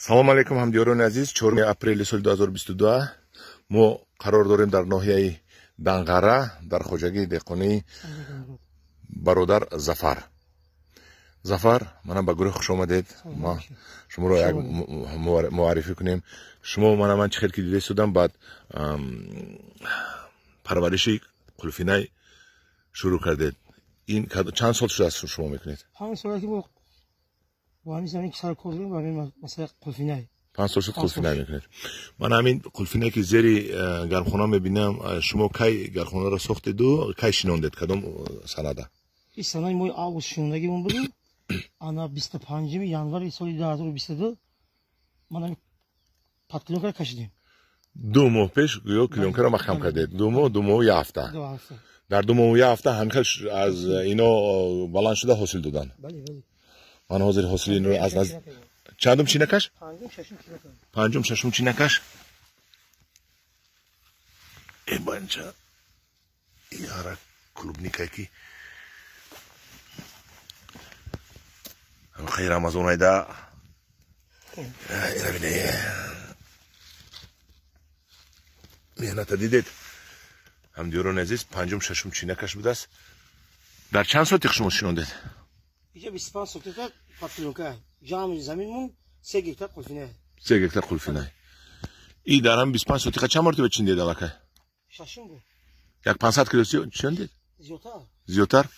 Салом алейкум, ҳамдиёрони азиз. 4 апрели соли 2022 мо қарор дорем дар ноҳияи Данғара, дар хоҷагии деҳқонии бародар Зафар. Зафар, манам ба гурӯҳ хуш омадед. Ма шуморо як муаррифӣ кунем. Шумо мана ман чӣ хел ки дида истодам, баъд парвариши қулфинай шурӯъ кардед. Ин чанд сол шудааст шумо мекунед? 5 сол ки мо бо ҳамин замин ки сар кор дорем, бо ҳамин масъалаи қулфинай. 5 сол шуд қулфинай мекунед. Ман ҳамин қулфинае ки зери гармхона мебинам, шумо кай гармхонаро сохтеду кай шинондед, кадом санада? Ин санаи моҳи август шинондагимон буду, ана 25 январи соли 2022 ман ҳамин подклёнкаро кашидем. 2 моҳ пеш гӯё клёнкаро маҳкам кардед. 2 моҳ, 2 моҳу як ҳафта. Дар 2 моҳу як ҳафта ҳамин хел аз ино баланд шуда ҳосил додан. Бале, бале. Ман ҳозир ҳосили инро аз наз чандум чинакаш? Панҷум, шашум чинакаш. Э банча яра клубника ки хай Рамазон айда. Ина бине. Меҳната дидед. Ҳамдиёрони азиз, панҷум, шашум чинакаш будааст. Дар чанд сотиқ шумо шинондед? Иҷа 25 сотиқа подклёнка. Ҷамъи заминмон 3 гектар қулфинай. 3 гектар қулфинай. И дар ҳам 25 сотиқа чанд маротиба чиндед аллакай? Шашум буд. Як 500 кило чиндед? Зиёдтар. Зиёдтар?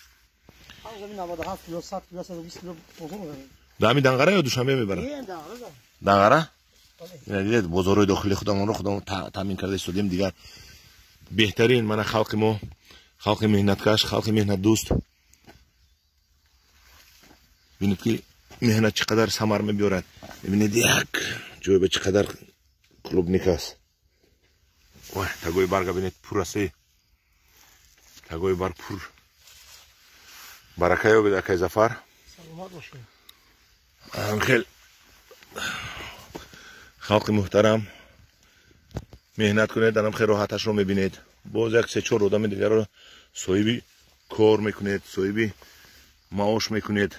Ҳам замин 97 кило, 100 кило, 120 кило бозор мебарем. Дар ҳамин Данғара ё Душанбе мебаранд? Не, Данғара. Данғара? Ина дидед, бозорҳои дохили худамонро худамон таъмин карда истодем. Дигар беҳтарин мана халқи мо, халқи меҳнаткаш, халқи меҳнатдӯст. Бинед ки меҳнат чӣ қадар самар мебиёрад. Бибинед як ҷой ба чӣ қадар клубника аст. Ой, тагои барга бинед, пур аст. Тагои барг пур. Барака ёбед, акай Зафар. Саломат бошед. Хел халқи муҳтарам, меҳнат кунед, анам хел роҳаташро мебинед. Боз як се-чор одами дигарро соҳиби кор мекунед, соҳиби маош мекунед.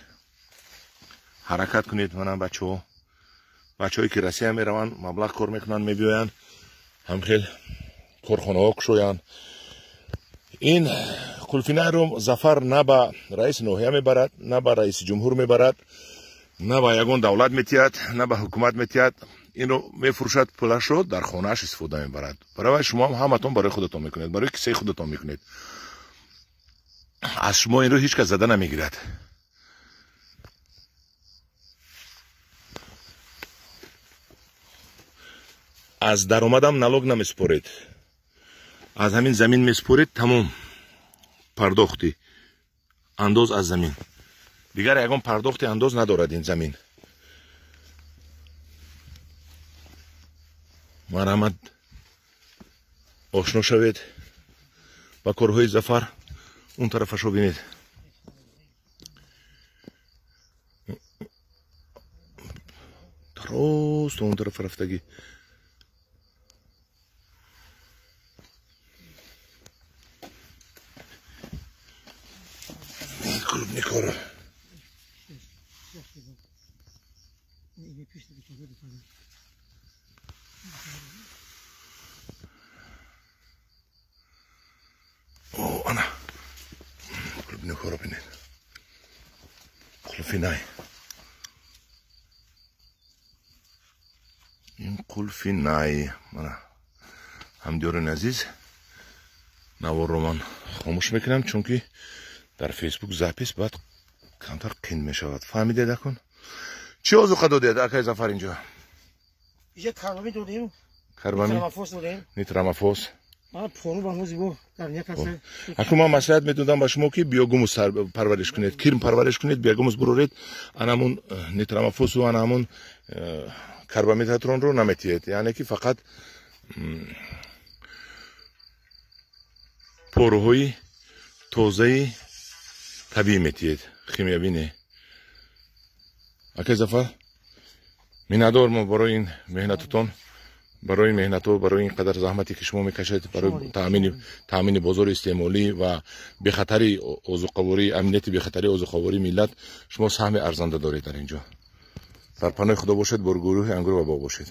Ҳаракат кунед, манам бачаҳо. Бачаҳое ки Россия мераванд, маблағ кор мекунанд, мебиёянд, ҳамхел корхонаҳо кушоянд. Ин қулфинайро Зафар на ба раиси ноҳия мебарад, на ба раиси ҷумҳур мебарад, на ба ягон давлат метиҳад, на ба ҳукумат метиҳад. Инро мефурӯшад, пулашро дар хонааш истифода мебарад. Барои шумо ҳам ҳаматон барои худатон мекунед, барои кисаи худатон мекунед. Аз шумо инро ҳеҷ кас зада намегирад. Аз даромадам налог намесупоред. Аз ҳамин замин месупоред, тамом. Пардохти андоз аз замин. Дигар ягон пардохти андоз надорад ин замин. Марҳамат, ошно шавед ба корҳои Зафар. Он тарафашро бинед. Рост он тарафа рафтагӣ. Клубникаро. О, ана. Клубникаро бинед. Қулфинай. Ин қулфинай. Мана. Ҳамдиёрони азиз, наворро ман хомӯш мекунам, чунки дар Фейсбук запис баъд камтар қин мешавад. Фаҳмидед акун? Чӣ озуқа додед, акай Зафар, инҷо? Иҷа карбамид додем. Карбамид? Нитрамофос додем. Нитрамофос. Ман пору ба мо зибо дар як аст. Акун ман маслиҳат медодам ба шумо ки биогумус парвариш кунед, кирм парвариш кунед, биогумус буроред, анамун нитрамофосу анамун карбамидатронро наметиҳед. Яъне ки фақат поруҳои тозаи табиӣ метиҳед, химиявӣ не. Акай Зафар, миннатдор мо барои ин меҳнататон, барои меҳнатҳо, барои ин қадар заҳмате ки шумо мекашед, барои таъмини бозори истеъмолӣ ва бехатари озуқаворӣ, амнияти бехатари озуқавории миллат, шумо саҳми арзанда доред дар ин ҷо. Дар паноҳи Худо бошед, бо гурӯҳи Ангур ва боғ бошед.